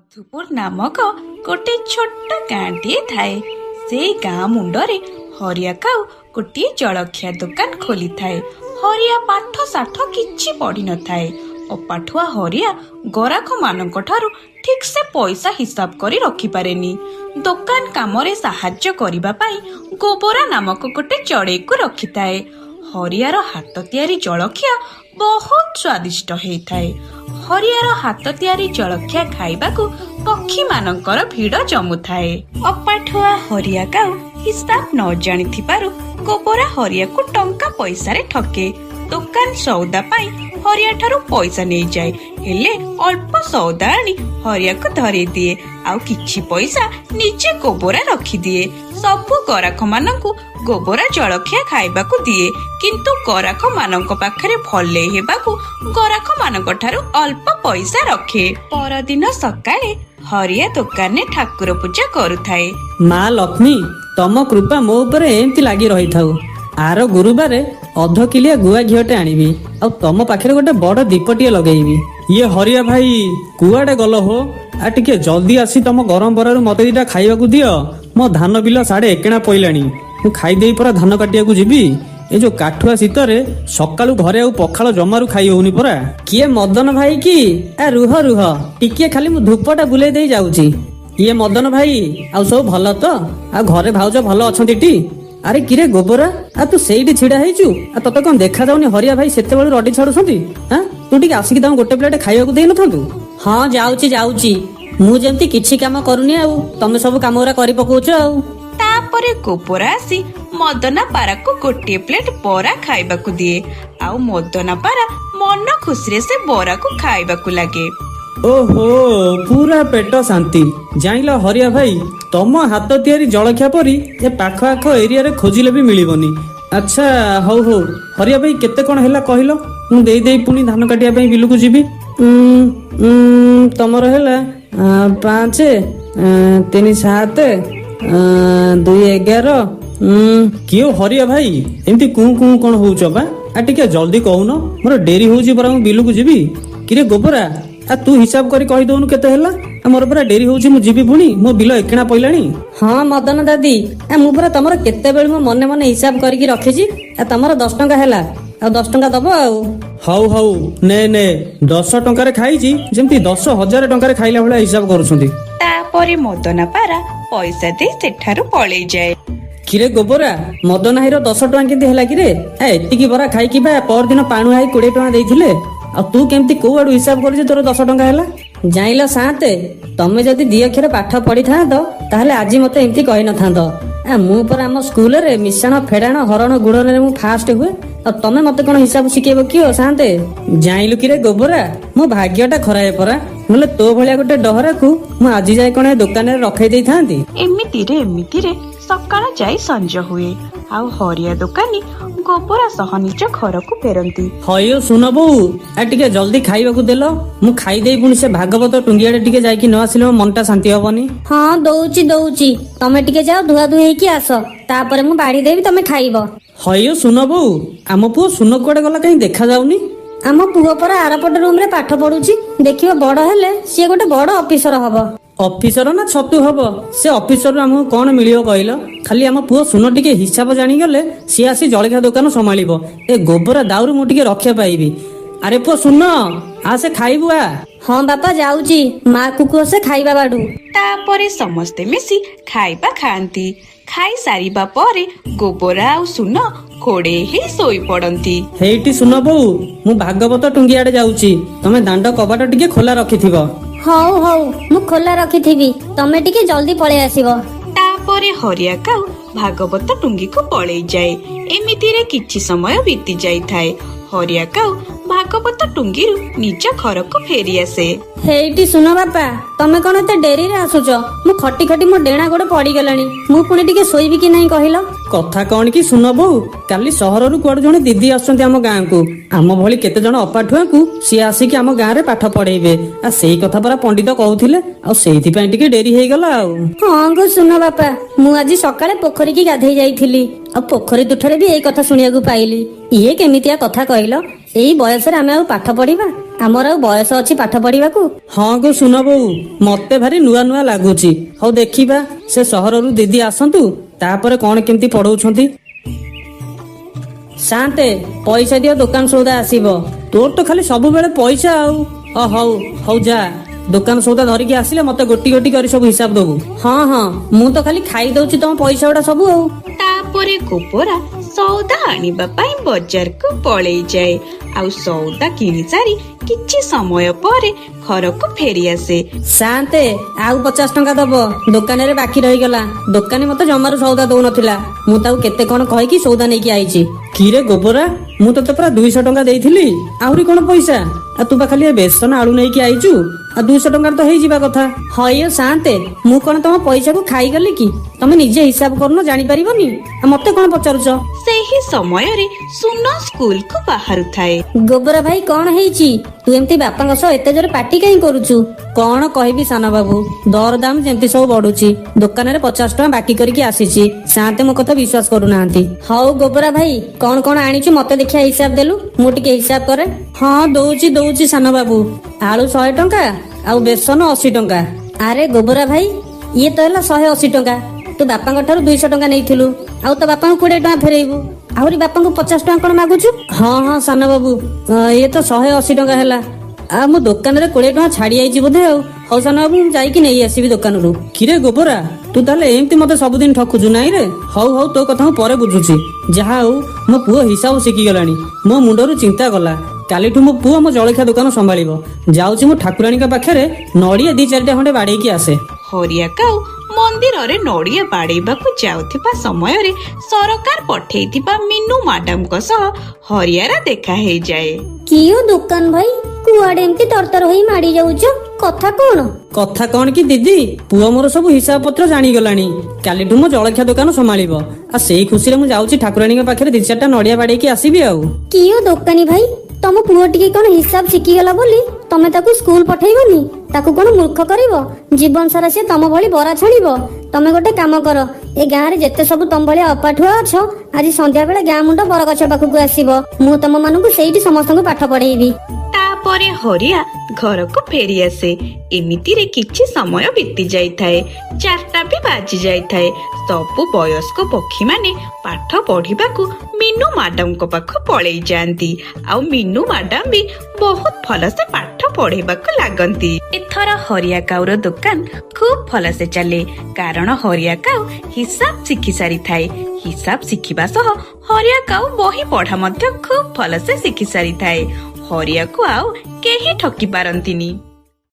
ମଧୁପୁର ନାମକ ଗୋଟେ ଛୋଟ ଗାଁଟିଏ ଥାଏ। ସେଇ ଗାଁ ମୁଣ୍ଡରେ ହରିଆ କାଉ ଗୋଟିଏ ଜଳଖିଆ ଦୋକାନ ଖୋଲିଥାଏ। ହରିଆ ପାଠ ସାଠ କିଛି ପଢିନଥାଏ। ଅପାଠୁଆ ହରିଆ ଗରାଖମାନଙ୍କ ଠାରୁ ଠିକ୍ ସେ ପଇସା ହିସାବ କରି ରଖିପାରେନି। ଦୋକାନ କାମରେ ସାହାଯ୍ୟ କରିବା ପାଇଁ ଗୋବରା ନାମକ ଗୋଟେ ଚଢ଼େଇକୁ ରଖିଥାଏ। ହରିଆର ହାତ ତିଆରି ଜଳଖିଆ ବହୁତ ସ୍ୱାଦିଷ୍ଟ ହେଇଥାଏ। ହରିଆର ହାତ ତିଆରି ଜଳଖିଆ ଖାଇବାକୁ ପକ୍ଷୀମାନଙ୍କର ଭିଡ଼ ଜମୁଥାଏ। ଅପାଠୁଆ ହରିଆ କାଉ ହିସାବ ନ ଜାଣିଥିବାରୁ ଗୋବରା ହରିଆକୁ ଟଙ୍କା ପଇସାରେ ଠକେ। ଦୋକାନ ସଉଦା ପାଇଁ ହରିଆ ଠାରୁ ପଇସା ନେଇଯାଏ, ହେଲେ ଅଳ୍ପ ସଉଦା ଆଣି ହରିଆକୁ ଧରେଇ ଦିଏ, ଆଉ କିଛି ପଇସା ନିଜେ ଗୋବରା ରଖିଦିଏ। ସବୁ ଗରାଖମାନଙ୍କୁ ଗୋବରା ଜଳଖିଆ ଖାଇବାକୁ ଦିଏ, କିନ୍ତୁ ଗରାଖମାନଙ୍କ ପାଖରେ ଭଲେଇ ହେବାକୁ ଗରାଖମାନଙ୍କ ଠାରୁ ଅଳ୍ପ ପଇସା ରଖେ। ପରଦିନ ସକାଳେ ହରିଆ ଦୋକାନରେ ଠାକୁର ପୂଜା କରୁଥାଏ। ମା ଲକ୍ଷ୍ମୀ, ତମ କୃପା ମୋ ଉପରେ ଏମିତି ଲାଗି ରହିଥାଉ। ଆର ଗୁରୁବାରେ ଅଧ କିଲିଆ ଗୁଆ ଘିଅଟେ ଆଣିବି, ଆଉ ତମ ପାଖରେ ଗୋଟେ ବଡ ଦୀପଟିଏ ଲଗେଇବି। ଇଏ ହରିଆ ଭାଇ, କୁଆଡେ ଗଲ ହୋ? ଆ ଟିକେ ଜଲ୍ଦି ଆସି ତମ ଗରମ ବରାରୁ ମତେ ଦିଟା ଖାଇବାକୁ ଦିଅ। ମୋ ଧାନ ବିଲ ସାଢେ ଏକେଣା ପଇଲାଣି, ମୁଁ ଖାଇଦେଇ ପରା ଧାନ କାଟିବାକୁ ଯିବି। ଏ ଯୋଉ କାଠୁଆ ଶୀତରେ ସକାଳୁ ଘରେ ଆଉ ପଖାଳ ଜମାରୁ ଖାଇ ହଉନି ପରା। କିଏ ମଦନ ଭାଇ କି? ଆ ରୁହ ରୁହ ଟିକିଏ, ଖାଲି ମୁଁ ଧୂପଟା ବୁଲେଇ ଦେଇ ଯାଉଛି। ଇଏ ମଦନ ଭାଇ, ଆଉ ସବୁ ଭଲ ତ? ଆଉ ଘରେ ଭାଉଜ ଭଲ ଅଛନ୍ତି ଟି? ଆରେ କିରେ ଗୋବରା, ଆଉ ତୁ ସେଇଠି ଛିଡା ହେଇଛୁ? ଆଉ ତତେ କଣ ଦେଖା ଯାଉନି ହରିଆ ଭାଇ ସେତେବେଳୁ ରଡି ଛାଡୁଛନ୍ତି? ଆଁ ତୁ ଟିକେ ଆସିକି ତାଙ୍କୁ ଗୋଟେ ପ୍ଲେଟ ଖାଇବାକୁ ଦେଇନଥାନ୍ତୁ? ହଁ, ଯାଉଛି ଯାଉଛି। ମୁଁ ଯେମିତି କିଛି କାମ କରୁନି, ଆଉ ତମେ ସବୁ କାମ ଗୁରା କରି ପକଉଛ ଆଉ। ତାପରେ ଗୋବରା ଆସି ମଦନା ପାରାକୁ ଗୋଟିଏ ପ୍ଲେଟ ବରା ଖାଇବାକୁ ଦିଏ, ଆଉ ମଦନା ପାରା ମନ ଖୁସିରେ ସେ ବରାକୁ ଖାଇବାକୁ ଲାଗେ। ଓହୋ, ପୁରା ପେଟ ଶାନ୍ତି। ଜାଣିଲ ହରିଆ ଭାଇ, ତମ ହାତ ତିଆରି ଜଳଖିଆ ପରି ଏ ପାଖ ଆଖ ଏରିଆରେ ଖୋଜିଲେ ବି ମିଳିବନି। ଆଚ୍ଛା ହଉ ହଉ, ହରିଆ ଭାଇ, କେତେ କଣ ହେଲା କହିଲ? ମୁଁ ଦେଇ ଦେଇ ପୁଣି ଧାନ କାଟିବା ପାଇଁ ବିଲକୁ ଯିବି। ଉଁ, ଉଁ, ତମର ହେଲା 5, 3 7, 2 11। କିଏ ହରିଆ ଭାଇ, ଏମିତି କୁଁ କୁଁ କଣ ହଉଛ ବା? ଆ ଟିକେ ଜଲ୍ଦି କହୁନ, ମୋର ଡେରି ହଉଛି ପରା, ମୁଁ ବିଲକୁ ଯିବି। କିରେ ଗୋବରା, ଆ ତୁ ହିସାବ କରି କହିଦଉନୁ କେତେ ହେଲା? ଆ ମୋର ପରା ଡେରି ହଉଛି, ମୁଁ ଯିବି ପୁଣି, ମୋ ବିଲ ଏକେଣା ପଇଲାଣି। ହଁ ମଦନ ଦାଦି, ଆ ମୁଁ ପରା ତମର କେତେବେଳୁ ମୋ ମନେ ମନେ ହିସାବ କରିକି ରଖିଛି। ଆ ତମର 10 ଟଙ୍କା ହେଲା, ଆଉ 10 ଟଙ୍କା ଦବ ଆଉ। ହଉ ହଉ, ନେ ନେ। 10 ଟଙ୍କାରେ ଖାଇଛି ଯେମିତି 10,000 ଟଙ୍କାରେ ଖାଇଲା ଭଳିଆ ହିସାବ କରୁଛନ୍ତି। ତାପରେ ମଦନା ପାରା ପଇସା ଦେଇ ସେଠାରୁ ପଳେଇଯାଏ। କିରେ ଗୋବରା, ମଦନ ଭାଇର 10 ଟଙ୍କା କେମିତି ହେଲା କିରେ? ଆ ଏତିକି ବରା ଖାଇକି ବା ପରଦିନ ପାଣୁ ଭାଇ 20 ଟଙ୍କା ଦେଇଥିଲେ, ଆଉ ତୁ କେମିତି କୋଉ ଆଡୁ ହିସାବ କରୁଛୁ ତୋର 10 ଟଙ୍କା ହେଲା? ଜାଣିଲ ସାନ୍ତେ, ତମେ ଯଦି ଦି ଅକ୍ଷର ପାଠ ପଢିଥାନ୍ତ ତାହେଲେ ଆଜି ମତେ ଏମିତି କହିନଥାନ୍ତ। ଆ ମୁଁ ପରା ଆମ ସ୍କୁଲରେ ମିଶାଣ ଫେଡାଣ ହରଣ ଗୁଣନରେ ମୁଁ ଫାଷ୍ଟ ହୁଏ, ଆଉ ତମେ ମତେ କଣ ହିସାବ ଶିଖେଇବ କି ସାନ୍ତେ? ଜାଣିଲୁ କିରେ ଗୋବରା, ମୋ ଭାଗ୍ୟଟା ଖରାପ ପରା, ନହେଲେ ତୋ ଭଳିଆ ଗୋଟେ ଡହରାକୁ ମୁଁ ଆଜି ଯାଏ କଣ ଏ ଦୋକାନରେ ରଖେଇ ଦେଇଥାନ୍ତି? ଏମିତିରେ ଏମିତିରେ ସକାଳ ଯାଇ ସଞ୍ଜ ହୁଏ, ଆଉ ହରିଆ ଦୋକାନୀ ଗୋବରା ସହ ନିଜ ଘରକୁ ଫେରନ୍ତି। ହଇଓ ସୁନ ବୋଉ, ଆ ଟିକେ ଜଲ୍ଦି ଖାଇବାକୁ ଦେଲ, ମୁଁ ଖାଇଦେଇ ପୁଣି ସେ ଭାଗବତ ଟୁଙ୍ଗିଆଡେ ଟିକେ ଯାଇକି ନ ଆସିଲେ ମୋ ମନଟା ଶାନ୍ତି ହବନି। ହଁ ଦଉଛି ଦଉଛି, ତମେ ଟିକେ ଯାଅ ଧୁଆ ଧୁଇ ହେଇକି ଆସ, ତାପରେ ମୁଁ ବାଢି ଦେବି, ତମେ ଖାଇବ। ହଇଓ ସୁନ ବୋଉ, ଆମ ପୁଅ ସୁନ କୁଆଡେ ଗଲା, କାହିଁ ଦେଖା ଯାଉନି? ଆମ ପୁଅ ପରା ଆରପଟ ରୁମ ରେ ପାଠ ପଢୁଛି, ଦେଖିବ ବଡ ହେଲେ ସିଏ ଗୋଟେ ବଡ ଅଫିସର ହବ। ଅଫିସର ନା ଛତୁ ହବ, ସେ ଅଫିସରରୁ ଆମକୁ କଣ ମିଳିବ କହିଲ? ଖାଲି ଆମ ପୁଅ ସୁନ ଟିକେ ହିସାବ ଜାଣିଗଲେ ସିଏ ଆସି ଜଳଖିଆ ଦୋକାନ ସମ୍ଭାଳିବ, ଏ ଗୋବରା ଦାଉରୁ ମୁଁ ଟିକେ ରକ୍ଷା ପାଇବି। ଆରେ ପୁଅ ସୁନ, ଆସେ ଖାଇବୁ ଆ। ହଁ ବାପା ଯାଉଛି, ମା କୁ କୁହ ସେ ଖାଇବା ବାଢୁ। ତାପରେ ସମସ୍ତେ ମିଶି ଖାଇବା ଖାଆନ୍ତି। ଖାଇ ସାରିବା ପରେ ଗୋବରା ଆଉ ସୁନ ଘୋଡେଇ ହେଇ ଶୋଇପଡନ୍ତି। ହେଇଟି ସୁନ ବୋଉ, ମୁଁ ଭାଗବତ ଟୁଙ୍ଗିଆଡେ ଯାଉଛି, ତମେ ଦାଣ୍ଡ କବାଟ ଟିକେ ଖୋଲା ରଖିଥିବ। ହଉ ହଉ, ମୁଁ ଖୋଲା ରଖିଥିବି, ତମେ ଟିକେ ଜଲ୍ଦି ପଳେଇ ଆସିବ। ତାପରେ ହରିଆ କାଉ ଭାଗବତ ଟୁଙ୍ଗିକୁ ପଳେଇ ଯାଏ। ଏମିତିରେ କିଛି ସମୟ ବିତି ଯାଇଥାଏ। ହରିଆ କାଉ ଭାଗବତ ଟୁଙ୍ଗିରୁ ନିଜ ଘରକୁ ଫେରି ଆସେ। ହେଇଟି ସୁନ ବାପା, ତମେ କଣ ଏତେ ଡେରିରେ ଆସୁଛ? ମୁଁ ଖଟି ଖଟି ମୋ ଡେଣା ଗୋଡ ପଡିଗଲାଣି, ମୁଁ ପୁଣି ଟିକେ ଶୋଇବି କି ନାହିଁ କହିଲ? କଥା କଣ କି ସୁନ ବୋଉ, କାଲି ସହରରୁ କୁଆଡୁ ଜଣେ ଦିଦି ଆସୁଛନ୍ତି ଆମ ଗାଁକୁ। ଆମ ଭଳି କେତେ ଜଣ ଅପାଠୁଆଙ୍କୁ ସିଏ ଆସିକି ଆମ ଗାଁରେ ପାଠ ପଢେଇବେ। ଆଉ ସେଇ କଥା ପରା ପଣ୍ଡିତ କହୁଥିଲେ, ଆଉ ସେଇଥିପାଇଁ ଟିକେ ଡେରି ହେଇଗଲା ଆଉ। ହଁ ଗୋ ସୁନ ବାପା, ମୁଁ ଆଜି ସକାଳେ ପୋଖରୀକି ଗାଧେଇ ଯାଇଥିଲି, ଆଉ ପୋଖରୀ ତୁଠରେ ବି ଏଇ କଥା ଶୁଣିବାକୁ ପାଇଲି। ଇଏ କେମିତିଆ କଥା କହିଲ? ଏଇ ବୟସରେ ଆମେ ଆଉ ପାଠ ପଢିବା? ଆମର ଆଉ ବୟସ ଅଛି ପାଠ ପଢିବାକୁ? ହଁ ଗୋ ସୁନ ବୋଉ, ମତେ ଭାରି ନୂଆ ନୂଆ ଲାଗୁଛି। ହଉ ଦେଖିବା, ସେ ସହରରୁ ଦିଦି ଆସନ୍ତୁ, ତାପରେ କଣ କେମିତି ପଢଉଛନ୍ତି। ସାନ୍ତେ, ପଇସା ଦିଅ, ଦୋକାନ ସଉଦା ଆସିବ। ତୋର ତ ଖାଲି ସବୁବେଳେ ପଇସା ଆଉ। ଅ ହଉ ହଉ, ଯା ଦୋକାନ ସଉଦା ଧରିକି ଆସିଲେ ମତେ ଗୋଟି ଗୋଟି କରି ସବୁ ହିସାବ ଦବୁ। ହଁ ହଁ, ମୁଁ ତ ଖାଲି ଖାଇ ଦଉଛି ତମ ପଇସା ଗୁଡା ସବୁ ଆଉ। ତାପରେ ଗୋବରା ସଉଦା ଆଣିବା ପାଇଁ ବଜାରକୁ ପଳେଇ ଯାଏ, ଆଉ ସଉଦା କିଣି ସାରି କିଛି ସମୟ ପରେ ଘରକୁ ଫେରି ଆସେ। ସାନ୍ତେ, ଆଉ 50 ଟଙ୍କା ଦବ, ଦୋକାନରେ ବାକି ରହିଗଲା। ଦୋକାନୀ ମତେ ଜମାରୁ ସଉଦା ଦଉନଥିଲା, ମୁଁ ତାକୁ କେତେ କଣ କହିକି ସଉଦା ନେଇକି ଆଇଛି। କିରେ ଗୋବରା, ମୁଁ ତତେ ପୁରା 200 ଟଙ୍କା ଦେଇଥିଲି, ଆହୁରି କଣ ପଇସା? ଆଉ ତୁ ବା ଖାଲି ଏ ବେସନ ଆଳୁ ନେଇକି ଆଇଛୁ, ଆଉ 200 ଟଙ୍କାରେ ତ ହେଇଯିବା କଥା। ହଇଓ ସାନ୍ତେ, ମୁଁ କଣ ତମ ପଇସାକୁ ଖାଇଗଲି କି? ତମେ ନିଜେ ହିସାବ କରୁନ, ଜାଣିପାରିବନି, ଆଉ ମତେ କଣ ପଚାରୁଛ? ସେହି ସମୟରେ ସୁନ ସ୍କୁଲକୁ ବାହାରୁଥାଏ। ଗୋବରା ଭାଇ, କଣ ହେଇଛି? ତୁ ଏମିତି ବାପାଙ୍କ ସହ ଏତେ ଜୋରେ ପାଟି କାହିଁ କରୁଛୁ? କଣ କହିବି ସାନ ବାବୁ, ଦରଦାମ ଯେମିତି ସବୁ ବଢୁଛି, ଦୋକାନରେ 50 ଟଙ୍କା ବାକି କରିକି ଆସିଛି। ସାନ୍ତେ ମୋ କଥା ବିଶ୍ୱାସ କରୁନାହାନ୍ତି। ହଉ ଗୋବରା ଭାଇ, କଣ କଣ ଆଣିଛୁ ମତେ ଦେଖିଆ ହିସାବ ଦେଲୁ, ମୁଁ ଟିକେ ହିସାବ କରେ। ହଁ ଦଉଛି ଦଉଛି ସାନ ବାବୁ, ଆଳୁ 100 ଟଙ୍କା ଆଉ ବେସନ 80 ଟଙ୍କା। ଆରେ ଗୋବରା ଭାଇ, ଇଏ ତ ହେଲା 180 ଟଙ୍କା। ତୁ ବାପାଙ୍କ ଠାରୁ 200 ଟଙ୍କା ନେଇଥିଲୁ, ଆଉ ତ ବାପାଙ୍କୁ 20 ଟଙ୍କା ଫେରେଇବୁ, ଆହୁରି ବାପାଙ୍କୁ 50 ଟଙ୍କା କଣ ମାଗୁଛୁ? ହଁ ହଁ ସାନ ବାବୁ, ଇଏ ତ 180 ଟଙ୍କା ହେଲା, ଆଉ ମୁଁ ଦୋକାନରେ 20 ଟଙ୍କା ଛାଡି ଯାଇଛି ବୋଧେ। ଆଉ ହଉ ସାନ ବାବୁ, ମୁଁ ଯାଇକି ନେଇ ଆସିବି ଦୋକାନରୁ। କିରେ ଗୋବରା, ତୁ ତାହେଲେ ଏମିତି ମତେ ସବୁଦିନ ଠକୁଛୁ ନାଇଁ ରେ? ହଉ ହଉ, ତୋ କଥା ମୁଁ ପରେ ବୁଝୁଛି। ଯାହା ହଉ, ମୋ ପୁଅ ହିସାବ ଶିଖିଗଲାଣି, ମୋ ମୁଣ୍ଡରୁ ଚିନ୍ତା ଗଲା। କାଲିଠୁ ମୋ ପୁଅ ମୋ ଜଳଖିଆ ଦୋକାନ ସମ୍ଭାଳିବ। ଯାଉଛି ମୁଁ ଠାକୁରାଣୀଙ୍କ ପାଖରେ ନଡିଆ ଦି ଚାରିଟା ଖଣ୍ଡେ ବାଡେଇକି ଆସେ। ହରିଆ କାଉ ମନ୍ଦିରରେ ନଡିଆ ବାଡେଇବାକୁ ଯାଉଥିବା ସମୟରେ ସରକାର ପଠେଇଥିବା ମିନୁ ମାଡାମଙ୍କ ସହ ହରିଆର ଦେଖା ହେଇଯାଏ। କିଓ ଦୋକାନ ଭାଇ, କୁଆଡେ ଏମିତି ତରତର ହୋଇ ମାଡି ଯାଉଛ? କଥା କଣ? କଥା କଣ କି ଦିଦି, ପୁଅ ମୋର ସବୁ ହିସାବ ପତ୍ର ଜାଣିଗଲାଣି, କାଲିଠୁ ମୋ ଜଳଖିଆ ଦୋକାନ ସମ୍ଭାଳିବ। ଆଉ ସେଇ ଖୁସିରେ ମୁଁ ଯାଉଛି ଠାକୁରାଣୀଙ୍କ ପାଖରେ ଦି ଚାରିଟା ନଡିଆ ବାଡେଇକି ଆସିବି ଆଉ। କିଓ ଦୋକାନୀ ଭାଇ, ତମ ପୁଅ ଟିକେ କଣ ହିସାବ ଶିଖିଗଲା ବୋଲି ତମେ ତାକୁ ସ୍କୁଲ ପଠେଇବନି? ତାକୁ କଣ ମୂର୍ଖ କରିବ? ଜୀବନ ସାରା ସେ ତମ ଭଳି ବରା ଛାଣିବ? ତମେ ଗୋଟେ କାମ କର, ଏ ଗାଁରେ ଯେତେ ସବୁ ତମ ଭଳିଆ ଅପାଠୁଆ ଅଛ, ଆଜି ସନ୍ଧ୍ୟା ବେଳେ ଗାଁ ମୁଣ୍ଡ ବରଗଛ ପାଖକୁ ଆସିବ, ମୁଁ ତମ ମାନଙ୍କୁ ସେଇଠି ସମସ୍ତଙ୍କୁ ପାଠ ପଢେଇବି। ତାପରେ ହରିଆ ଘରକୁ ଫେରି ଆସେ। ଏମିତିରେ କିଛି ସମୟ ବିତି ଯାଇଥାଏ, 4ଟା ବି ବାଜି ଯାଇଥାଏ। ସବୁ ବୟସ୍କ ପକ୍ଷୀମାନେ ପାଠ ପଢିବାକୁ ମିନୁ ମାଡାମଙ୍କ ପାଖକୁ ପଳେଇ ଯାଆନ୍ତି, ଆଉ ମିନୁ ମାଡାମ ବି ବହୁତ ଭଲସେ ପାଠ ପଢେଇବାକୁ ଲାଗନ୍ତି। ଏଥର ହରିଆ କାଉର ଦୋକାନ ଖୁବ ଭଲସେ ଚାଲେ, କାରଣ ହରିଆ କାଉ ହିସାବ ଶିଖି ସାରିଥାଏ। ହିସାବ ଶିଖିବା ସହ ହରିଆ କାଉ ବହି ପଢା ମଧ୍ୟ ଖୁବ ଭଲସେ ଶିଖି ସାରିଥାଏ। ହରିଆକୁ ଆଉ କେହି ଠକି ପାରନ୍ତିନି।